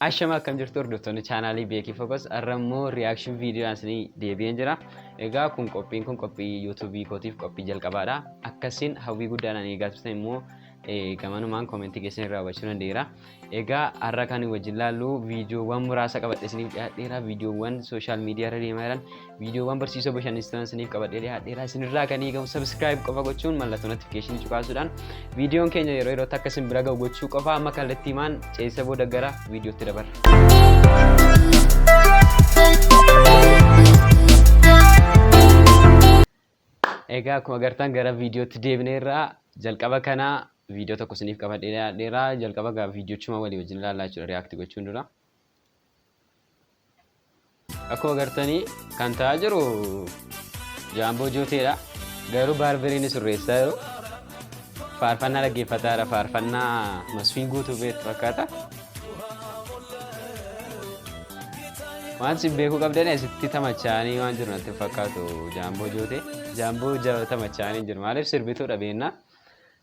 Ashama, akkam jirtu hordoftoonni chaanaalii Beekii Focus? Har'a immoo reaction viidiyoodhaan isinii deebi'een jira. Egaa kun qophiin kun qophii yuutuubii kootiif qophii jalqabaadha. Akkasiin hawwii guddaadhaan eegaa turtan immoo gamanumaan koomentii keessan irraa hubachuu danda'eera. Egaa har'a kan wajjin laallu viidiyoowwan muraasa qabadhee isiniif dhiyaadheera. Viidiyoowwan sooshaal miidiyaa irra deemaa jiran, viidiyoowwan barsiisoo bashannansiisan isiniif qabadhee dhiyaadheera. Isinirraa kan eegamu subscribe qofa gochuun, mallattoo notification cuqaasuudhaan viidiyoon keenya yeroo yerootti akka isin bira ga'u gochuu qofa. Amma kallattiimaan ceesisa booda gara viidiyootti dabarra. Egaa akkuma agartan gara viidiyootti deebineerra. Jalqaba kana viidiyoo tokko isiniif qabadhee dhiyaadheera. Jalqaba gaa viidiyochuma walii wajjin ilaallaa jechuudha react gochuun dura. Akkuma agartanii kan ta'aa jiru Jaamboo Jooteedha. Garuu baarberiin sirreessaa jiru. Faarfannaa dhaggeeffataadha. Faarfannaa Masfiin Guutuu beektu fakkaata. Waan isin beekuu qabdan, asitti tamachaanii waan jiru natti hin fakkaatu Jaamboo Jootee. Jaamboo tamachaanii jiru. Maaliif sirbituudha beennaa?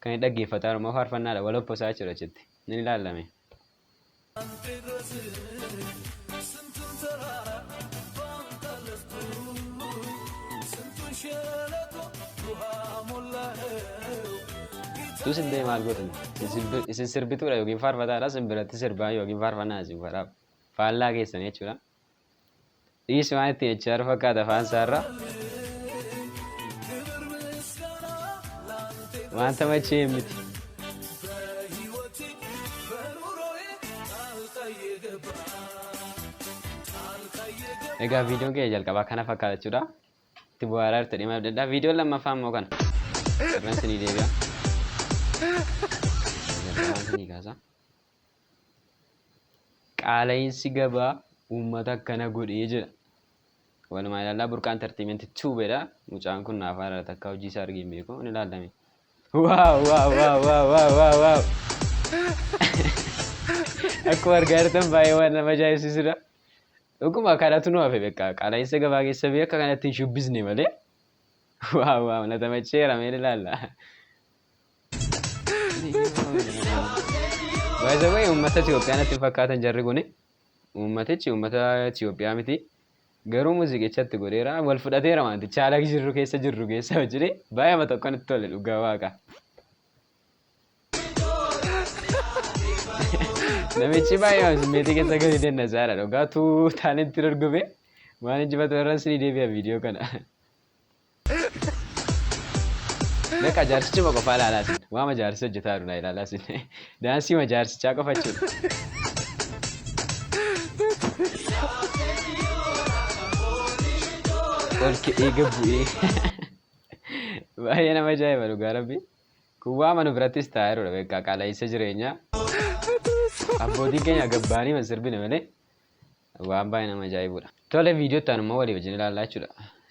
Kan inni dhaggeeffataa jiru immoo faarfannaadha. Wal obbosaa jechuudha achitti. Ni ilaalame. Tu isin ta'e maal gootan? Isin sirbituudha yookiin faarfataadha. Isin biratti sirbaa yookiin faarfannaa isin fadhaaf. Faallaa keessan jechuudha. Dhiisi, waan ittiin jechaa jiru fakkaata afaan isaarra. Wanta machee miti. Egaa viidiyoon keenya jalqabaa kana fakkaata jechuudha. Itti bu'aaraa jirtu dhimma adda addaa. Viidiyoon lammaffaa immoo kana. Irraan isinii deebi'a. Jalqabaan isinii kaasa. Qaala'iinsi gabaa uummata akkana godhee jedha. Walumaa ilaallaa, Burqaa Entertainment Tubeedha. Mucaan kun naaf haaraadha, takka hojii isaa argee hin beeku. Ni ilaallame. Wow wow wow wow wow wow wow! Akkuma argaa jirtan baay'ee waan nama ajaa'ibsiisudha. Dhuguma kanatu nu hafe beekaa. Qaala'iinsa gabaa keessa bee akka kanatti hin shubbisne malee. Wow wow, na tamacheera, mee ilaalla. By the way, uummata Itoophiyaa natti hin fakkaatan jarri kuni. Uummatichi uummata Itoophiyaa miti. Garuu muuziqicha itti godheera. Wal fudhateera wantichi haala jirru keessa jirru keessa hojii baay'ee tokko natti tole, dhugaa waaqa. Namichi baay'ee simmeetii keessa gadi dandasaadha. Dhugaa tuu taalentii dorgome waan injifatu irraan sinii deebi'a viidiyoo kana. Meeqa jaarsichuma qofaa ilaalaa isin. Waama jaarsi hojjetaa jiru naa ilaalaa isin. Daansii jaarsichaa qofa jechuudha. Ol ka'ee gad bu'ee. Baay'ee nama ajaa'iba, dhugaa rabbi. Kun waama nu birattis taa'aa jirudha beekaa, qaala'insa jireenyaa. Abbootiin keenya gabbaanii man sirbine malee waan baay'ee nama ajaa'ibudha. Tole, viidiyoo itti aanu immoo walii wajjin ilaallaa jechuudha.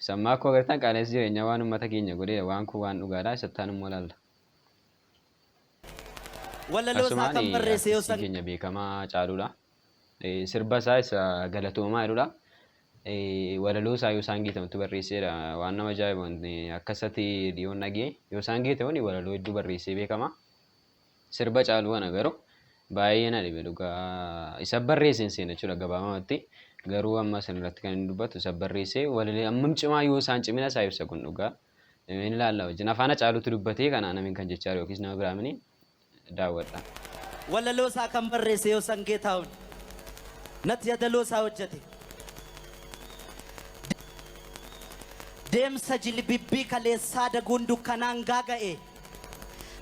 Sammaa akkuma agartan qaala'insi jireenyaa waan uummata keenya godheedha. Waan kun waan dhugaadha. Isa itti aanu immoo ilaalla. Walaloo isaa Asumaan kan barreesse yoo artistii san keenya beekamaa Caaluudha. Sirba isaa isa galatoomaa jedhudha. Walaloo isaa Yoosaan Geetahuuntu barreesseedha. Waan nama ajaa'ibu akkasatti dhiyoon dhagee. Yoosaan Geetahuun walaloo hedduu barreessee beekama. Sirba Caaluu kana garuu baay'ee na dhibe dhugaa. Isa barreesse hin seene jechuudha gabaabamatti. Garuu amma isin irratti kan inni dubbatu isa barreessee walaloo ammam cimaa yoo isaan cimina isaa ibsa kun dhugaa. Inni ilaalla wajjin afaan Caaluutti dubbatee kana namiin kan jechaa jiru yookiis nama biraa mini, daawwadha. Walaloo isaa kan barreesse Yoosan Geetahuun natti yadaloo isaa hojjete. Deemsa jilbibbii kaleessaa daguun dukkanaan gaaga'e.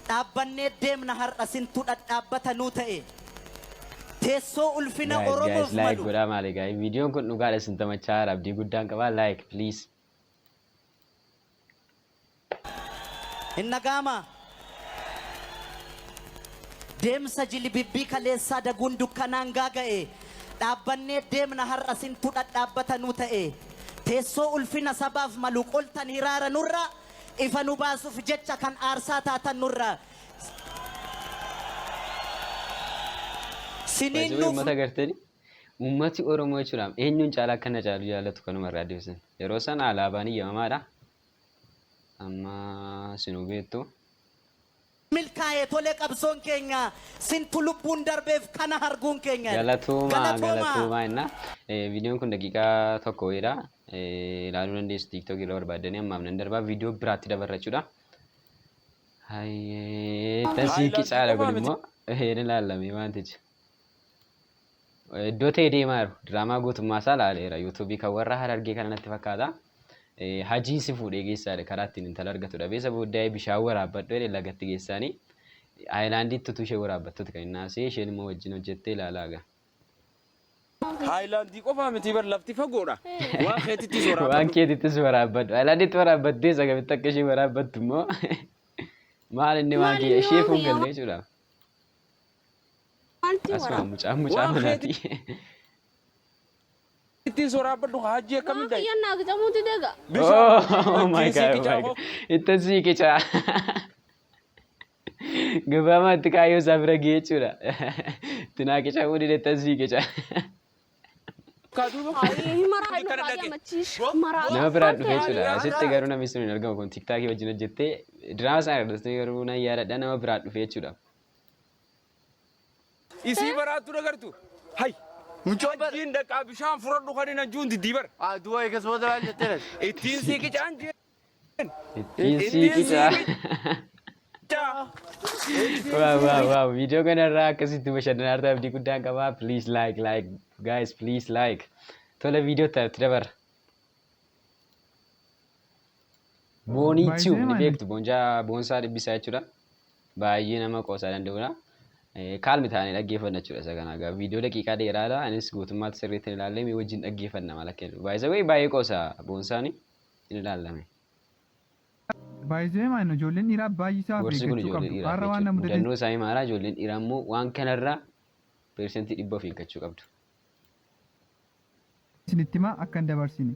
Dhaabbannee deemna har'a sintu dhadhaabbata nuu ta'e. Teessoo ulfina Guys, guys, Oromoof like malu. godhaa maali guys. Viidiyoon kun dhugaadha isin tamachaa jira, abdii guddaan qabaa, like please. Hin dhaga'amaa? Deemsa jilbibbii kaleessaa daguun dukkanaan gaaga'e. Dhaabbannee deemna har'a sintu dhadhaabbata nuu ta'e. Teessoo ulfina sabaaf malu qoltan hiraara nurra. Ifa nu baasuuf jecha kan aarsaa taatan nurra. Siniin Baay'ee nuuf uummata gartanii uummati Oromoo jechuudha eenyuun caalaa akka na caalu jaallatu kanuma irraa deebisan. Yeroo sana alaabaan iyyamamaadha. Amma sinuu beektu. Milkaa'e tole qabsoon keenya, sintu lubbuun darbeef kana arguun keenya. Galatoomaa. Galatoomaa. Galatoomaa jenna. Viidiyoon kun daqiiqaa 1 wayiidha. Ilaaluu dandeessu TikTok irra barbaaddanii. Ammaaf nan darbaa, viidiyoo biraatti dabarra jechuudha. Hayyee, tasii qicaadha kun immoo hin ilaallamee wantichi. Iddoo ta'e deemaa jiru. Diraamaa guutummaa isaa ilaaleera. Yuutuubii kan warra Harargee kana natti fakkaata. Hajiin si fuudhee geessaadha, karaa ittiin intala argatu dhabee. Isa booddee bishaan waraabbadhu jedhee lagatti geessaanii haayilaandiitti utuu ishee waraabbattuuti kan inni haasa'e, isheen immoo wajjin hojjettee ilaalaa gaa. Haayilaandii qofaa miti bar, lafti fagoodha. Waan keetittis Waan waraabbadhu. keetittis waraabbadhu. Haayilaandiitti waraabbattee isa gamitti akka ishee waraabbattu immoo maal inni waan Maal kiyya inni ishee waan kiyya fuun galle jechuudha. maalti Asuma waraabba? mucaa mucaa Waan manaati. keetittis waraabbadhu, hajji Waan akkamiin dhaye. kiyya naa qicamuu dide gaa. Oh my Ittiin sii God, oh qicaa my God. Ittiin sii qicaa. Gabaamaatti kaayyoo isaa bira ga'ee jechuudha. Itti naa qicamuu dide, ittiin sii qicaa. Kaa duuba. Ayi maraa Kana dhufaa dhaqe. amachiish maraa. Nama biraan dhufe jechuudha. Maal Asitti garuu namni sun hin argamu, kun TikTokii wajjin hojjettee diraama isaa irratti garuu nan yaadadha, nama biraan dhufe jechuudha. Isii baraattu dagartu. Hay. Hajjiin dhaqaa bishaan fudhadhu kan hin anjuun diddii bar. Ah, du'a eegas booda maal jetteen? Ittiin sii qicaan jee. Ittiin sii qicaa. Qicaa. Wow. Viidiyoo kanarraa akkasitti bashannanaa jirtu abdii guddaan qabaa. Please like, like guys, please like. Tola, viidiyoo itti dabarra. Boonii Baay'ee Tube ni maali? beektu, Boonjaa Boonsaa Dhibbisaa jechuudha. Baay'ee nama qoosaa danda'udha. Kaalmi taa'anii dhaggeeffanna jechuudha isa kana. Egaa viidiyoo daqiiqaa dheeraadha. Anis guutummaatti sirriitti hin ilaalle, mee wajjin dhaggeeffanna maal akka jedhu. Baay'ee baay'ee qoosa Boonsaani, hin ilaallame. Baay'ee maal, ijoolleen dhiiraa baay'isaa of Gorsi kun eeggachuu ijoollee qabdu. dhiiraaf Har'a waan jechuudha. na mudate Mudannoo isaanii maaraa, ijoolleen dhiiraa immoo waan kanarraa 100% of eeggachuu qabdu. isinitti himaa akka hin dabarsine.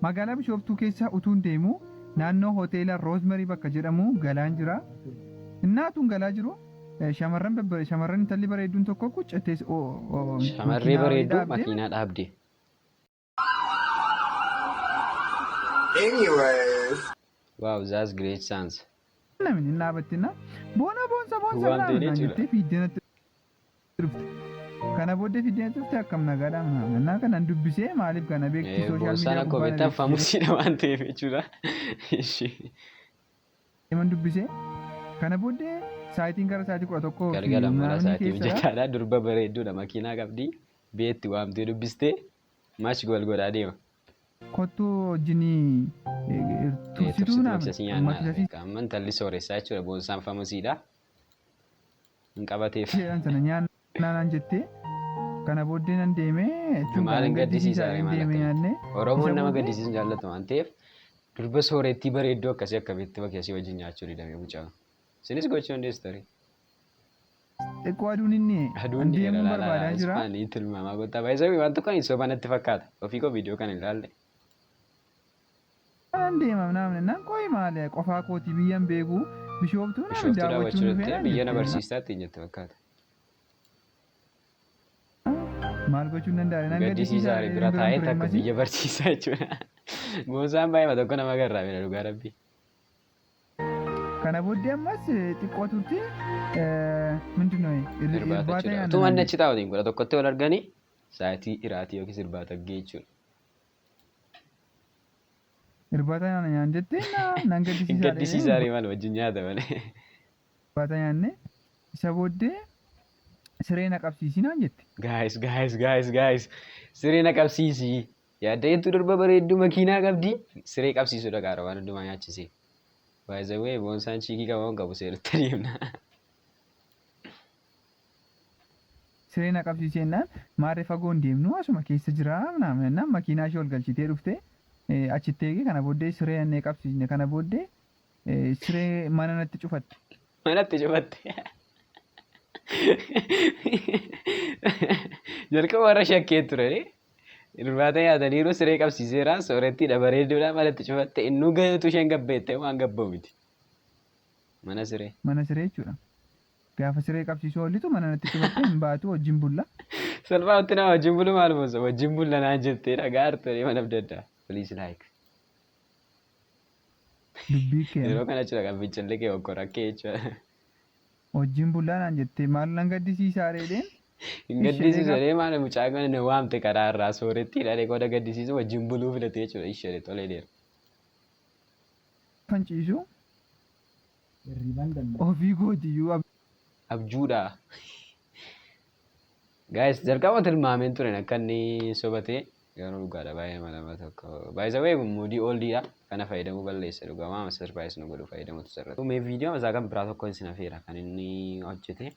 Magaalaa Bishooftuu keessa utuun deemu naannoo hoteela Roozmarii bakka jedhamu galaan jira. Innaa utuun galaa jiru shamarran shamarran intalli bareedduun tokko quccattee Shamarree makiinaa wayii bareedduu dhaabdee makiinaa dhaabde. Anyways. Wow, that's great chance. Namni hin dhaabattina. Boona, boonsa, boonsa Waan ta'e naan jechuudha. jettee fiiddee natti dhufte. Kana booddee fiiddee natti dhufte, akkam nagaadhaa naan kanan dubbisee, maaliif kana beekti social Boonsaan miidiyaa akkuma gubbaa na beektan beeksisee famousiidha waan ta'eef jechuudha. Ishee. deeman dubbisee. Kana booddee sa'aatiin gara sa'aatii 11 fi Galgala mara naannoo sa'aatii keessadha. mijataadha. Durba bareedduudha, makiinaa qabdi. Beetti waamtee dubbistee match goal godhaa deema. Kottuu wajjin tursituu Tursituu naam maksasii nyaannaadha. maksasii Beekaa. Amma intalli sooressaa jechuudha. Boonsaan famousiidha. Hin qabateef. jedhan sana nyaannaa naan jettee, kana booddee nan deemee jechuun Maal hin kan gaddisiisaa gaddisiisaa maal deemee akkami. nyaannee Oromoon isa nama booddee gaddisiisuun jaallatu waan ta'eef, durba soorettii bareedduu akkasii akkamitti bakka wajjin nyaachuu didame mucaan. Isinis gochuu dandeessu tarii. Xiqqoo aduun inni Aduun deemuu dheeraa barbaadaa jira. Ispaanii tilmaamaa gottaa baay'isee waan tokko hin soba natti fakkaata. Ofii koo viidiyoo kana ilaalle. Nan deema naamne nan qoyi maali, qofaa kooti, biyyan beeku, Bishooftuu namni Bishooftuu daawwachuu daawwachuu dhufee dhuftee naan biyya na jette. barsiistaa ittiin jette fakkaata. Maal gochuu hin danda'e, nan Gaddisiisaa gaddisiisaa bira bira taa'ee ture takka ammasii. biyya barsiisaa jechuudha. Boonsaan baay'ee tokko nama garraa bira, dhugaa rabbii. Kana booddee ammas xiqqoo turte, ምንድን ነው Irbaata irbaata jechuudha. nyaanna Utuma naan inni jette. achi taa'utiin 11tti wal arganii sa'aatii iraatii yookiis irbaata ga'e jechuudha. Irbaata nyaanna naan jettee nan Hin gaddisiisaa gaddisiisaa maal wajjin nyaata malee. Irbaata nyaanne, isa booddee siree na qabsiisii naan jette. Guys, guys, guys, guys, siree na qabsiisii. Yaadda jettu, durba bareedduu makiinaa qabdi. Siree qabsiisuu dhaqaara waan hundumaa nyaachisee. By the way, boonsaan chiikii qaba waan qabu seerutti adeemna. Siree na qabsiisee jennaan, maarree fagoo hin deemnu, asuma keessa jira naam jennaan, makiinaa ishee ol galchitee dhufte, achitti eegee, kana booddee siree annee qabsiisne, kana booddee siree mana natti cufatte. Manatti cufatte. Jalqaba warra shakkee ture. Irbaata nyaataniiru, siree qabsiiseera, soorettiidha, bareedduudha, manatti cufatte, innuu gahatu isheen gabbeette waan gabba'u miti. Mana siree. Mana siree jechuudha. Gaafa siree qabsiisuu oollitu mana natti cufatte, hin baatu, wajjin bulla. Salphaatti nama wajjin bulu maal boonsa, wajjin bulla naan jettee dhagaa artee mana adda addaa. Please like. Dubbii kee. Yeroo kana jechuudha kan fincilli kee okkora kee jechuudha. Wajjin bullaa naan jette, maal nan gaddisiisaa reedheen. Hin gaddisiisu jedhee, maal mucaa kana na waamte karaa irraa sooretti hidhadhee qooda gaddisiisu wajjin buluu filate jechuudha. Ishee tolee deera. Kan ciisu ofii kootiyyuu Abjuudha. Guys, jalqaba tilmaameen ture akka inni sobatee, garuu dhugaadha. Baay'ee nama nama tokko. Baay'ee wayii kun muudii ooldiidha. Kana fayyadamuu balleessa, dhugaa maama surprise nu godhu fayyadamutu sirriitti. Mee viidiyoo isaa kan biraa tokko isin hafeera kan inni hojjete.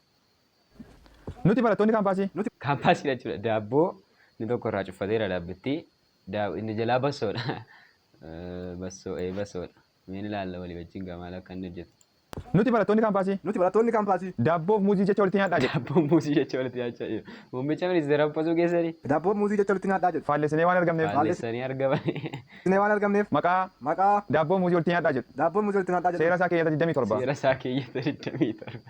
Nuti barattoonni kaampaasii. Nuti Kaampaasii jechuudha. Daabboo inni tokko irraa cuffateera dhaabbitti. Inni jalaa bassoodha. Bassoo, bassoodha. Mee ni ilaalla walii wajjin gaa maal akka inni hojjetu. Nuti barattoonni kaampaasii. Nuti barattoonni kaampaasii. Daabboof muuzii jecha walitti nyaadhaa jedhu. Daabboo muuzii jecha walitti nyaachaa jiru. Muummicha ministeera uffasuu keessanii. Daabboo muuzii jecha walitti nyaadhaa jedhu. Faallessinee waan argamneef. Faallessanii argamanii. Faallessinee waan argamneef. Maqaa. Maqaa. Daabboo muuzii walitti nyaadhaa jedhu. Daabboo muuzii walitti nyaadhaa jedhu. Seera isaa keeyyata 27. Seera isaa keeyyata 27.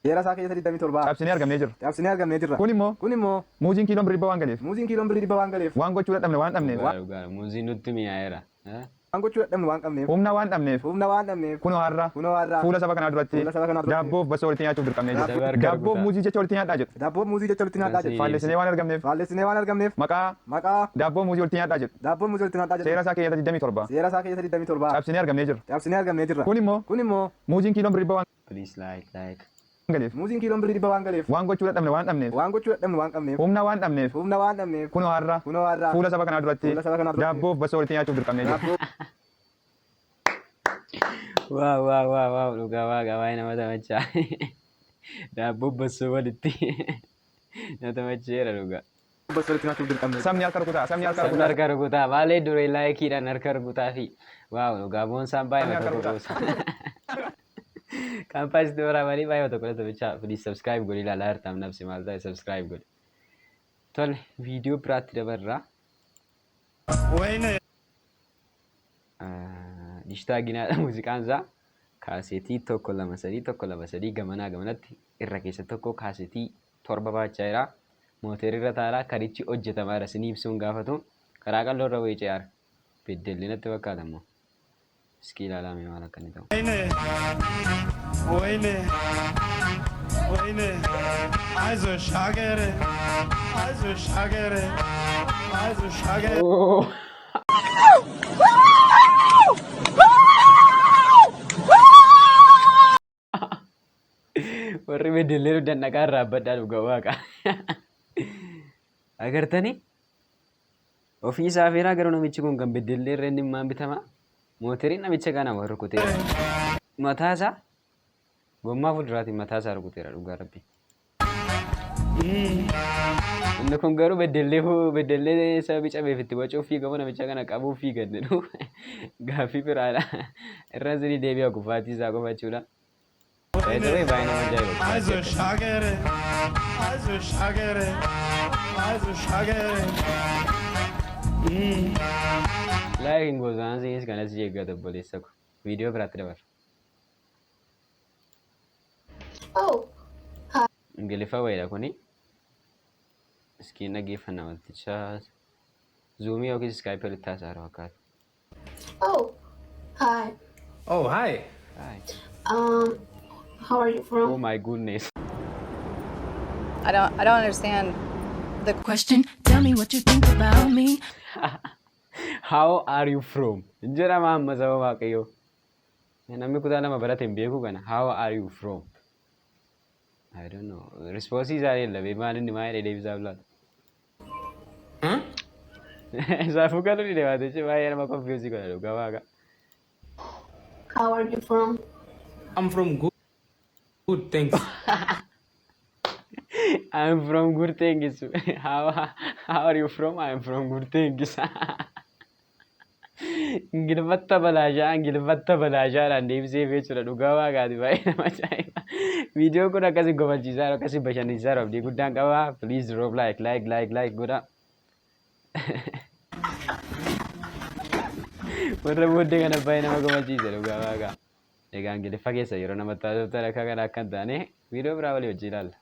Seera isaa keeyyata 27. Cabsinee argamnee jirra. Cabsinee argamnee jirra. Kun immoo. Kun immoo. Muuziin kiiloon birrii 100 waan galeef. Muuziin kiiloon birrii 100 waan galeef. Waan gochuu dadhabne waan dhabneef. Dhugaadha, dhugaadha. Muuziin nutti mi'aayeera. Waan gochuu dadhabnu waan qabneef. Humna waan dhabneef. Humna waan dhabneef. Kunoo har'a. Kunoo har'a. Fuula saba kanaa duratti. Fuula saba kanaa duratti. Daabboof bassoo walitti nyaachuuf dirqamnee Saba jirra. harka Daabboof rukutaa. muuzii jecha walitti nyaadhaa jedhu. Daabboo muuzii jecha walitti nyaadhaa jedhu. Faallessinee waan argamneef. Faallessinee waan argamneef. Maqaa. Maqaa. Daabboo muuzii walitti nyaadhaa jedhu. Daabboo muuzii walitti nyaadhaa jedhu. Seera isaa keeyyata 27. Seera isaa keeyyata 27. Cabsinee argamnee jirra. Cabsinee argamnee jirra. Kun immoo. Kun immoo. Muuziin kiiloon birrii 100 waan Please like, like. galeef. Muuziin kiiloon birrii 100 waan galeef. Waan gochuu dadhabne waan dhabneef. Waan gochuu dadhabne waan qabneef. Humna waan dhabneef. Humna waan dhabneef. Kunoo har'a. Kunoo har'a. Fuula saba kanaa duratti. Fuula saba kanaa duratti. Daabboof bassoo walitti nyaachuuf dirqamnee jirra. Daabboo Wow, dhugaa waaqa baay'ee nama tamachaa. Daabboo bassoo walitti na tamacheera dhugaa. bassoo walitti nyaachuuf dirqamnee jirra. Sabni harka rukutaa. Sabni harka Sabni rukutaa. harka rukutaa maalee duree likeiidhaan harka rukutaa fi wow, dhugaa boonsaan baay'ee Sabni harka tokko rukutaa. qoosa. Kaampaasitti waraabanii baay'ee tokko tamachaa. Please subscribe godhi, ilaalaa jirtaam nabsi maal ta'e, subscribe godhi. Tole, viidiyoo biraatti dabarraa. Digital ginaadha muuziqaan isaa. Kaasetii tokko lama sadii, tokko lama sadii, gamanaa gamanatti irra keessa tokko kaasetii torba baachaa jira. Mooteerri irra taa'aa karichi hojjetamaa jira, sinii ibsuun gaafatu karaa qalloo irra wayii ce'aara. Beddelli natti fakkaata immoo. Iskii ilaalaa mee maal akka inni ta'u. ወይኔ ወይኔ ወይኔ፣ አይዞሽ ሀገሬ፣ አይዞሽ ሀገሬ፣ አይዞሽ ሀገሬ። Oh. Warri beddellee dhaqaa irraa abbadhaa, dhugaa waaqa. Agartanii? Ofii isaa feeraa, garuu namichi kun kan beddellee irra inni maan bitama? Mooteriin namicha kana warra rukuteera. Mataa isaa gommaa fuulduraatiin mataa isaa rukuteera, dhugaa rabbi. Inni kun garuu beddellee beddellee sababii cabeef itti wacuuf fiigamu namicha kana qabuuf fiigan jedhu gaaffii biraadha. Irra isinii deebi'a kufaatii isaa qofa jechuudha. Baay'ee baay'ee nama ajaa'iba. አይዞሽ ሀገሬ፣ አይዞሽ ሀገሬ፣ አይዞሽ ሀገሬ። Like hin goosaan sinis kanas eeggatu obboleessa ko. Viidiyoo biraatti dabarra. Oh, Ingiliffa wayiidha kuni. Iskiin dhaggeeffannaa wanticha Zoomii yookiin Skypeii walitti haasa'aa fakkaata. Oh, hi. Oh, hi. Hi. How are you from? Oh my goodness. I don't understand the Question. Tell me what you think about me. How are you from? Jedhama amma saba Waaqayyoo. Namni kutaa lama barate hin beeku kana. How are you from? I don't know. Responseii isaanii hin maal inni maal jedhee deebisaaf laata? Isaafuu galuu ni deemaa jechuun baay'ee nama confuse godha, dhugaa waaqa. How are you from? I'm from good. Good, thanks. I'm from good things. How are you from? I'm from good things. Ingiliffatta balaashaa, Ingiliffatta balaashaadhaan deebisee jechuudha, dhugaa waaqaati baay'ee nama ajaa'iba. Viidiyoon kun akkasii gofalchiisaa jiru, akkasii bashannansiisaa jiru, abdii guddaan qaba. Please drop like, like, like, like godha. Warra booddee kana baay'ee nama gofalchiisa, dhugaa waaqaa. Egaa Ingiliffa keessa yeroo namatti haasoftan akka kana akka hin taane viidiyoo biraa walii wajjin ilaalla.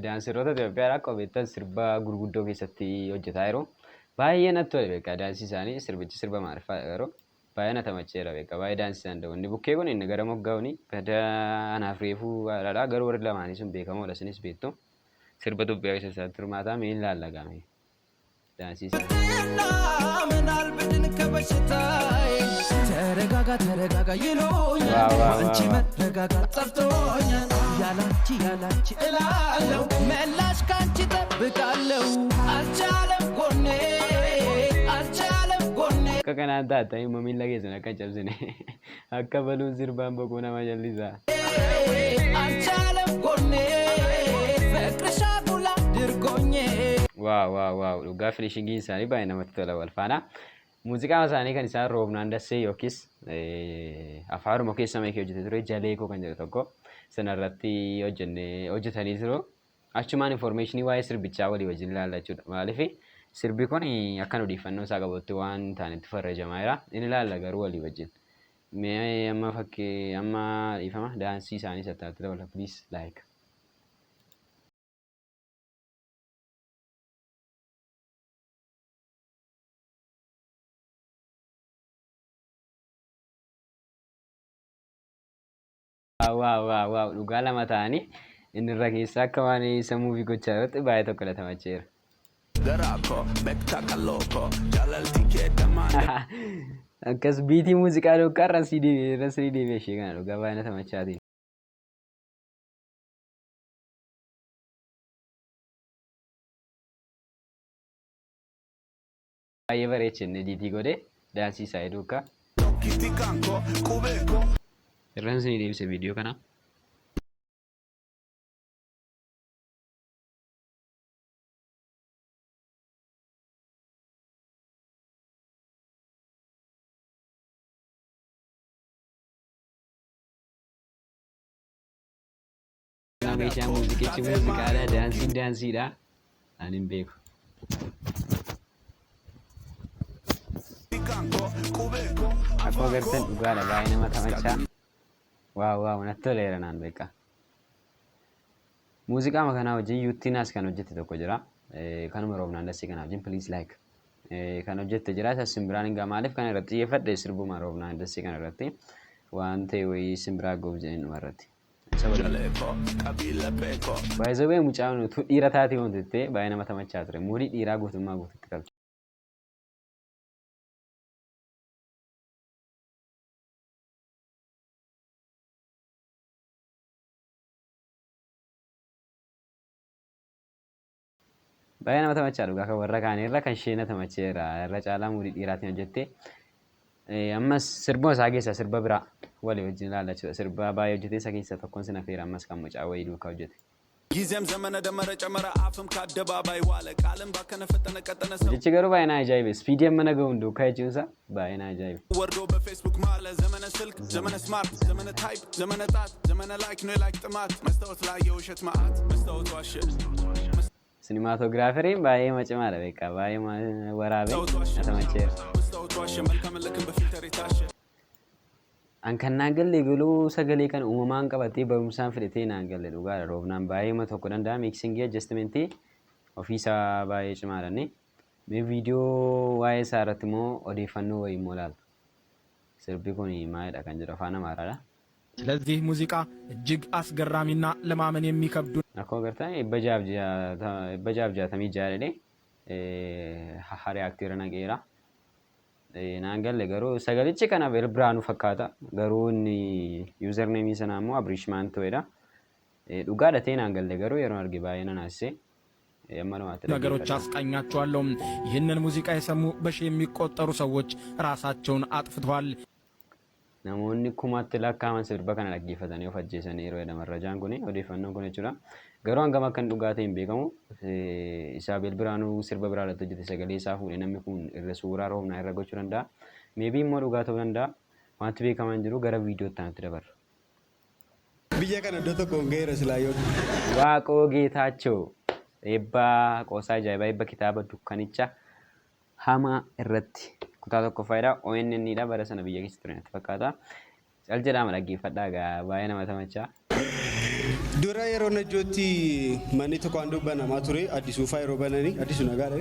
Daansiroota Itoophiyaadhaa qobeettan sirba gurguddoo keessatti hojjetaa jiru. Baay'ee natti tole beekaa daansii isaanii, sirbichi sirba Amaariffaadha garuu. Baay'ee na tamacheera beeka, baay'ee daansii danda'u. Inni bukkee kun inni gara moggaa'uuni bada anaaf reefuu haadha, garuu warri lamaanii sun beekamoodha, isinis beektu. Sirba Itoophiyaa keessatti hirmaataa mee ilaalla gaame. Daansii isaa. ተረጋጋ ተረጋጋ ይሉኛል Wow wow አንቺ Wow wow. መረጋጋት ጠፍቶኛል ያላንቺ ያላንቺ እላለሁ መላሽ ካንቺ ጠብቃለሁ አልቻለም ጎኔ አልቻለም ጎኔ Akka kanaan taatanii immoo miila keessan akka hin cabsine, akka baluun sirbaan boqoo nama jallisaa. አልቻለም ጎኔ ፍቅርሽ አጉላ ድርጎኜ Wow, dhugaa finishingiin isaanii baay'ee namatti tola wal faana. Muuziqaa isaanii kan isaan Roobnaan Dassee yookiis afaan Oromoo keessa meekee hojjetee ture Jalee koo kan jedhu tokko sanarratti hojjetanii jiru. Achumaan informationii waa'ee sirbichaa walii wajjin ilaalla jechuudha. Maaliif sirbi kun akkan odeeffannoo isaa qabutti waan taanetti farrajamaa jira. Inni ilaalla garuu walii wajjin. Mee amma fakkii amma dhiifama, daansii isaanii sattaatti dabala, please like. Wow, dhugaa lama ta'anii inni irra keessaa akka waan isa muuvii gochaa jirutti baay'ee tokko latamacheera. Akkas biitii muuziqaa dhugaa irra sii deebi'e ishee kana dhugaa baay'ee na tamachaatiin. Baay'ee bareeche, inni diitii godhee daansii isaa duukaa. Irraan isinii deebise viidiyoo kana. Meeshaa muuziqichi muuziqaadha, daansiin daansiidha. Ani hin beeku. Akkuma agartan dhugaadha, baay'ee nama tamachaa. Wow, natti toleera naan beekaa. Muuziqaa kanaa wajjin Yuuttiinaas kan hojjette tokko jira. Kanuma Roobnaan Dassee kana wajjin, please like. Kan hojjette jira. Isa simbiraan hin maaliif kana irratti xiyyeeffadhe, sirbuma Roobnaan Dassee kana irratti waan ta'e wayii simbiraa goof jedheen dhuma irratti. Baay'ee mucaan utuu dhiira taatee wanti baay'ee nama tamachaa ture. Muudii dhiiraa guutummaa guututti qabdi. Baay'ee nama tamachaa dhugaa, kan warra kaanii irra kan ishee na tamacheera. Irra caalaa muudii dhiiraatiin hojjette. Ammas sirbuma isaa keessaa sirba biraa walii wajjin ilaalla jechuudha. Sirba baay'ee hojjete isa keessaa tokkoon sin affeera ammas kan mucaa wayii duukaa hojjete. ጊዜም ዘመነ ደመረ ጨመረ አፍም ከአደባባይ ዋለ ቃልም ባከነ ፈጠነ ቀጠነ ሰው Mucichi garuu baay'ee na ajaa'ibe. Speedii amma naga'uun duukaa jechuunsaa baay'ee na ajaa'ibe. ወርዶ በፌስቡክ ማለ ዘመነ ስልክ ዘመነ smart ዘመነ type ዘመነ ጣት ዘመነ like ነው የ like ጥማት መስታወት ላይ የውሸት መዓት መስታወት ዋሸ Cinematographeriin baay'ee cimaadha beekaa, baay'ee waraabee na tamacheera. መስታወት ዋሸ መልካም ልክም በ filter የታሸ An kan naan galle galuu sagalee kan uumamaan qabatee barumsaan fidhatee naan galle dhugaadha. Roobnaan baay'ee tokko danda'a. Mixingii adjustmentii ofiisaa baay'ee cimaadha inni. Mee viidiyoo waa'ee isaa irratti immoo odeeffannoo wayii immoo ilaalla. Sirbi kun maalidha kan jedhu, afaan Amaaraadha. ስለዚህ ሙዚቃ እጅግ አስገራሚና ለማመን የሚከብዱ Akkuma agartan 666 jedhee reactiirra naqeera. Naan galle garuu sagalichi kana Biraanuu fakkaata. Garuu inni usernameii sanaa immoo Abrish Maantoodha. Dhugaadha ta'e naan galle garuu yeroo arge baay'ee na naasise. Amma dhumaatti ነገሮች dhaggeeffadha. አስቃኛቸዋለሁ። ይህንን ሙዚቃ የሰሙ በሺህ የሚቆጠሩ ሰዎች ራሳቸውን አጥፍተዋል። Namoonni kumatti lakkaa'aman sirba kana dhaggeeffatanii of ajjeesanii yeroo jedha marrajaan kun, odeeffannoon kun jechuudha. Garuu hangam akka inni dhugaa ta'e hin beekamu. Isaabel Biraanuu sirba biraa irratti hojjete sagalee isaa fuudhee namni kun irra suuraa Roobnaa irra gochuu danda'a. Maybe immoo dhugaa ta'uu danda'a. Wanti beekamaa hin jiru, gara viidiyootti aanutti dabarra. Biyya kana iddoo tokko hin ga'eera silaa yoo. Waaqoo Geetaachoo eebbaa qoosaa ajaa'ibaa, eebba kitaaba Dukkanicha Hamaa irratti kutaa tokkoffaadha. ONN dha, bara sana biyya keessa ture natti fakkaata. Cal jedhama dhaggeeffadhaa gaa, baay'ee nama tamachaa. Dura yeroo Najjootti manni tokko waan banamaa ture, Addisuu fa'aa yeroo bananii, Addisuu nagaadha.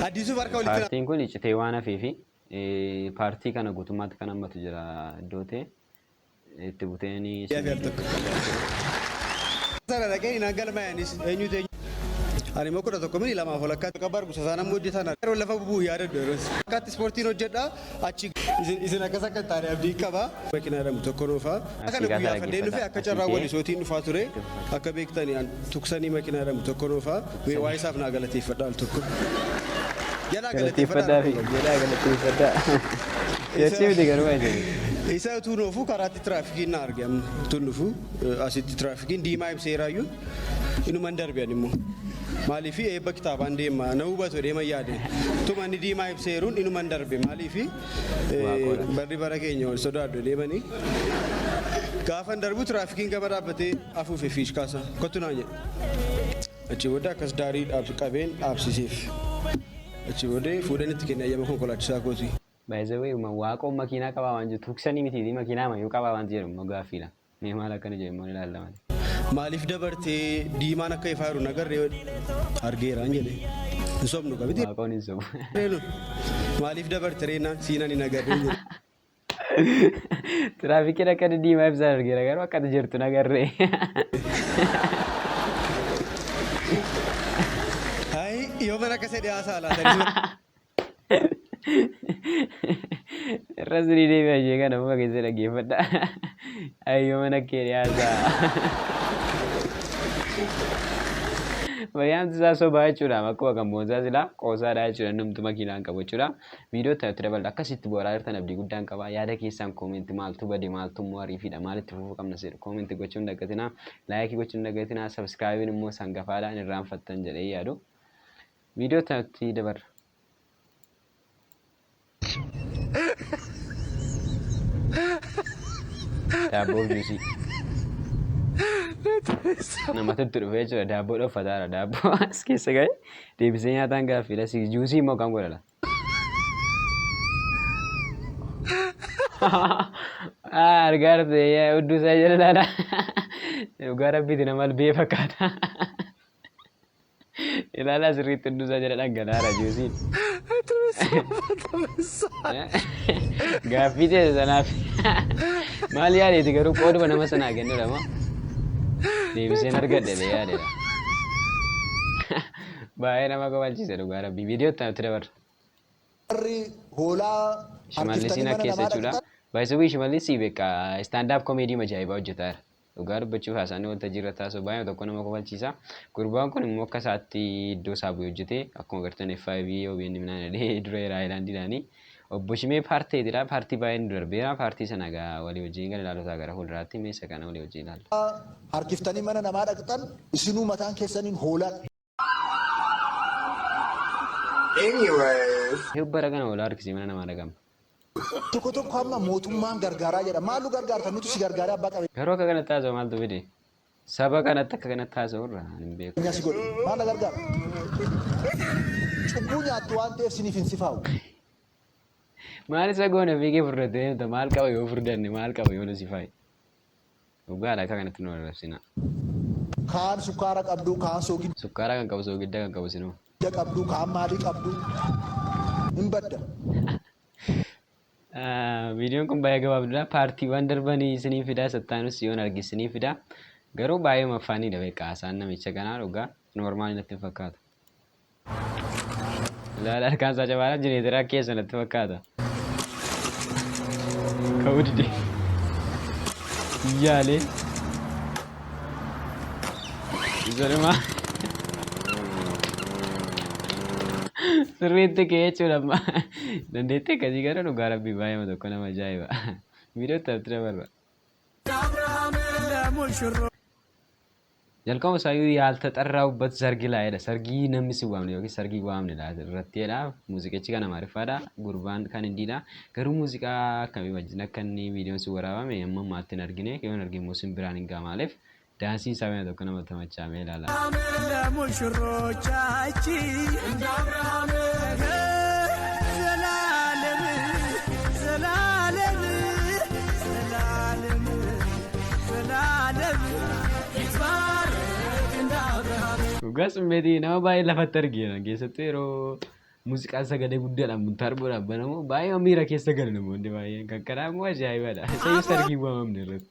Addisuu harka walitti Paartiin kun citee waan hafee fi Paartii kana guutummaatti kan hammatu jira iddoo ta'e itti buteen. Sana dhaqee inaan galmaa'anis eenyutu eenyu. Ani immoo 11 mini lamaaf walakkaa akka barumsa isaan amma hojjetan yeroo lafa bu'uu yaadadhu yeroo akkaatti ispoortiin hojjedha achi isin akkas akka hin taane abdii qaba. Makiinaa jedhamu tokko nuufa. Kana guyyaa fadheen dhufe akka carraa walisootiin dhufaa ture akka beektani tuksanii makiinaa jedhamu tokko nuufa waa isaaf naa galateeffadha al tokko. Jalaa galateeffadhaa fi jalaa galateeffadhaa. Jechi miti garuu baay'ee. Isa utuu nuufu karaatti tiraafikiin na arge amma utuu nuufu asitti tiraafikiin diimaa ibseeraayyuu inuman darbe ani immoo. Maaliif eebba kitaabaan deema na hubatu deema yaade tuma inni diimaa ibseeruun inuman darbe maaliif barri bara keenya wal sodaadhu deemanii gaafan darbu tiraafikiin gama dhaabbatee afuufe fiishkaasa kottu naan jedhe achi booda akkas daarii qabeen dhaabsiseef achi booda fuudhan itti kenne ayyama konkolaachisaa kooti. By the way, waaqoon makiinaa qabaa waan jiru tuksanii miti makiinaa mayyuu qabaa waan jedhu immoo gaaffiidha. Mee maal akkana jedhu immoo ilaalla malee. Maaliif dabartee diimaan akka ifaa jiru nagarree argeeraan jedhe. Hin sobnu qabiti. Waaqoon hin sobu. Maaliif dabarte reennaan siinaan hin agarree jedhe. Tiraafikiin akka diimaa ibsaan argeera garuu akka ati jirtu nagarree. Hayi yoo mana akka sedhe haasaa laata. Irra sirii deebi'a ishee kana amma keessa dhaggeeffadha. Ayyoo mana kee dhiyaasaa. Bayaanti isaa sobaa jechuudha. Akkuma kan boonsaa silaa qoosaadha jechuudha. Namtu makiinaa hin qabu jechuudha. Viidiyoo itti dabala akkasitti bu'aaraa jirtan abdii guddaan qaba. Yaada keessaan comment maaltu bade maaltu immoo ariifiidha maalitti fufuu qabna jedhu comment gochuun hin dagatinaa. Like gochuun hin dagatinaa. Subscribe immoo sangafaadhaan irraanfattan jedhee yaadu. Viidiyoo itti dabarra. Daabboo juusii. Namatti itti dhufee jira daabboo dhoffataara daabboo as keessa ga'e deebisee nyaataan gaaffiidha si juusii immoo kan godhala. Argaa jirtu hudduu isaa jala ilaala. Dhugaa rabbiiti nama albee fakkaata. Ilaalaa sirriitti hudduu isaa jala dhangala'aara juusiin. Gaaffii ta'e sanaaf maal yaadeeti garuu qooduma nama sanaa kennudha moo deebiseen argadhe dha yaadedha. Baay'ee nama kofalchiisa dhugaa rabbii viidiyoo itti aanutti dabarra. Warri hoolaa Shimallisiin harkiftanii mana akkeessa namaa jechuudha. dhaqxan Baay'isuu Shimallis beekaa stand up comedy ajaa'ibaa hojjetaa jira. Dhugaa dubbachuuf haasaan waltajjii irratti haasa'u baay'ee tokko nama kofalchiisa. Gurbaan kun immoo akka isaatti iddoo isaa bu'ee hojjete akkuma gartan F5 OBN minaan jedhee dura era Ayilaandiidhaani. Obbo Shimee paarteetidha. Paartii baay'een darbeera. Paartii sana egaa walii wajjin kan ilaalu ta'a gara fuulduraatti meeshaa kana walii wajjin ilaalla. Harkiftanii mana namaa dhaqxan isinuu mataan keessaniin hoolaa. Anyways. Bara kana hoolaa harkisee mana namaa dhaqama. Tokko tokko amma mootummaan gargaaraa jedha. Maal nu gargaarta? Nutu si gargaaree abbaa Garuu akka kanatti haasa'u maaltu fide? Saba kanatti akka kanatti haasa'u irraa ani hin beeku. Qabeenyaa si godhe. Maal na gargaara? Cubbuu nyaattu waan ta'eef siniif hin sifaa'u. Maal isa goone fiigee furdatee deemta maal qaba yoo furdanne maal qaba yoo nu sifaa'e. Dhugaadha akka kanatti nu arrabsina. Kaan sukkaara qabdu, kaan soogidda Sukkaara kan qabu soogidda kan qabu sinuu. Qabdu, kaan maalii qabdu. Hin badda. Viidiyoon kun baay'ee gabaabduudha. Paartiiwwan darbanii isinii fida. Sattaanus yoon arge isinii fida. Garuu baay'ee maffaaniidha beekaa haasaan namicha kanaa dhugaa normal natti hin fakkaatu. Ilaala harkaan isaa jabaadha jenereetara keessa natti fakkaata. Ka'uu dide. Yaalee. Isoluma. Sirriitti ka'ee jechuudha amma. Dandeettii akkasii gara dhugaa rabbii baay'ee tokko nama ajaa'iba. Viidiyoo itti dabarra. Jalqaba isaayyuu ያልተጠራሁበት ሰርግ ላይ jedha. Sargii namni si waamne yookiin sargii waamne irratti jedha. Muuziqichi kan Amaariffaadha. Gurbaan kan Hindiidha. Garuu muuziqaa akkamii wajjin akka inni viidiyoon si waraabame amma ammaatti hin argine. Yoo hin argine immoo sin biraan hin ga'a maaliif daansiin isaa baay'ee tokko nama tamachaamee ilaala. ለሙሽሮቻችን እንደ አብርሃም ዘላለም ዘላለም ዘላለም ዘላለም ይትባረክ እንደ አብርሃም። Dhugaa simmeetii nama baay'ee lafatti argina. Keessattuu yeroo Muuziqaan sagalee guddaadhaan muntaarboodhaan banamu baay'ee miira keessa galu namoonni baay'een kan kanaa immoo ajaa'ibadha. Isayyuu sargii waamamne irratti.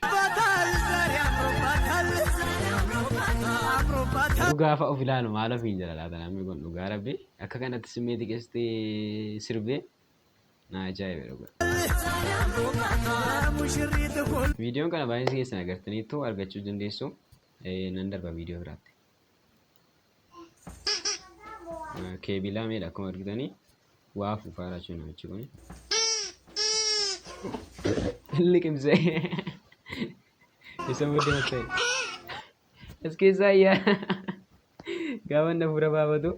Garuu gaafa of ilaalu maal ofiin jedha laata namni kun dhugaa rabbi akka kanatti simmeetii keessatti sirbee na ajaa'ibe dhugaa. Viidiyoon kana baay'een keessan agartaniittu argachuu dandeessu. Nan darba viidiyoo biraatti. Keebii lameedha akkuma argitanii waa afuufaa jira namichi kun. Liqimsee isa booddee matta'e. As keessaa iyyaa gaafa inni hafuura baafatu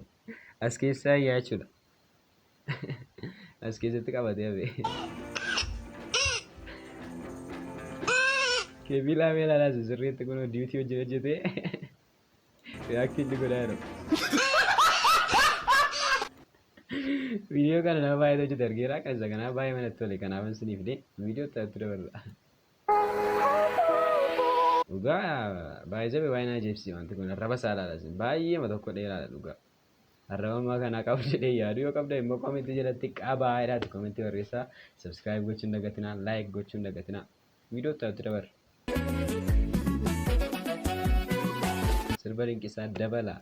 as keessaa iyyaa jechuudha. As keessatti qabatee hafe. Keebii lamee ilaalaa sirriitti kun diitii hojii hojjetee react inni godhaa jiru. Viidiyoo kana nama baay'eetu hojjete argeera. Kan isa kanaa baay'ee manatti tole. Kanaaf isiniif fide viidiyoo itti aanutti dabarra. Dhugaa baay'ee jabe baay'ee na ajaa'ibsiisa wanti kun arraba isaa ilaala isin baay'eema tokko dheeraadha dhugaa. Arraba ammaa kanaa qabu jedhee yaadu yoo qabda immoo koomentii jalatti qabaa jedhaati koomentii barreessaa. Subscribe gochuun dagatinaa, like gochuun dagatinaa. Viidiyoo itti aanutti dabarra. Sirba dinqisaa dabala.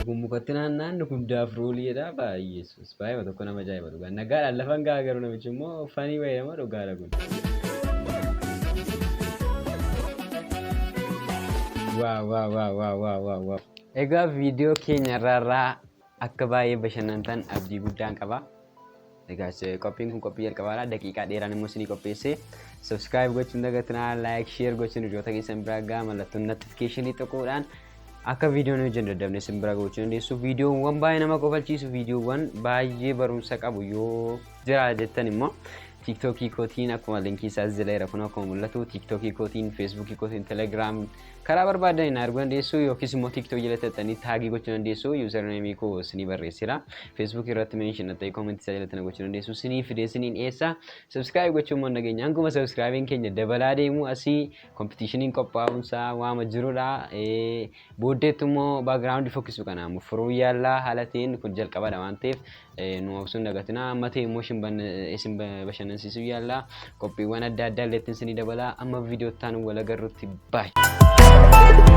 Kun mukatti naanna'an kun daafrooliidha baay'ee yesuus baay'ee tokko nama ajaa'iba dhugaa nagaadhaan lafan gahaa garuu namichi immoo fanii wayii nama dhugaadha kun. Waaw waaw waaw waaw waaw waaw waaw. Egaa viidiyoo keenya irraa akka baay'ee bashannantan abdii guddaan qaba. Egaa qophiin kun qophii jalqabaadha. Daqiiqaa dheeraan immoo isinii qopheesse. Subscribe gochuun dagatinaa, like, share gochuun hiriyoota keessan biraa gahaa mallattoon notification tuquudhaan akka viidiyoon hojjennu daddafnee isin bira gochuu dandeessu. Viidiyoowwan baay'ee nama kofalchiisu, viidiyoowwan baay'ee barumsa qabu yoo jira jettan immoo TikTokii kootiin akkuma linkii isaas jala jira kun akkuma mul'atu TikTokii kootiin, Facebookii kootiin, Telegram karaa barbaadaniin arguu dandeessu yookiis immoo TikTok jala tattanii tag gochuu dandeessu username koo isinii barreessira. Facebook irratti mention ta'e comment isaa jalatti na gochuu dandeessu isinii fidee isiniin dhiyeessa. Subscribe gochuun immoo nageenya hanguma subscribing keenya dabalaa deemu asii competitioniin qophaa'uunsaa waama jirudha. Booddeetti immoo background fokkisu kana furuu yaallaa haala ta'een kun jalqabadha waan ta'eef nu obsuun dagatinaa amma ta'e immoo isin bashannansiisuu yaallaa qophiiwwan adda addaa illee ittiin isinii dabalaa amma viidiyoo itti aanu wal agarrutti baay'ee.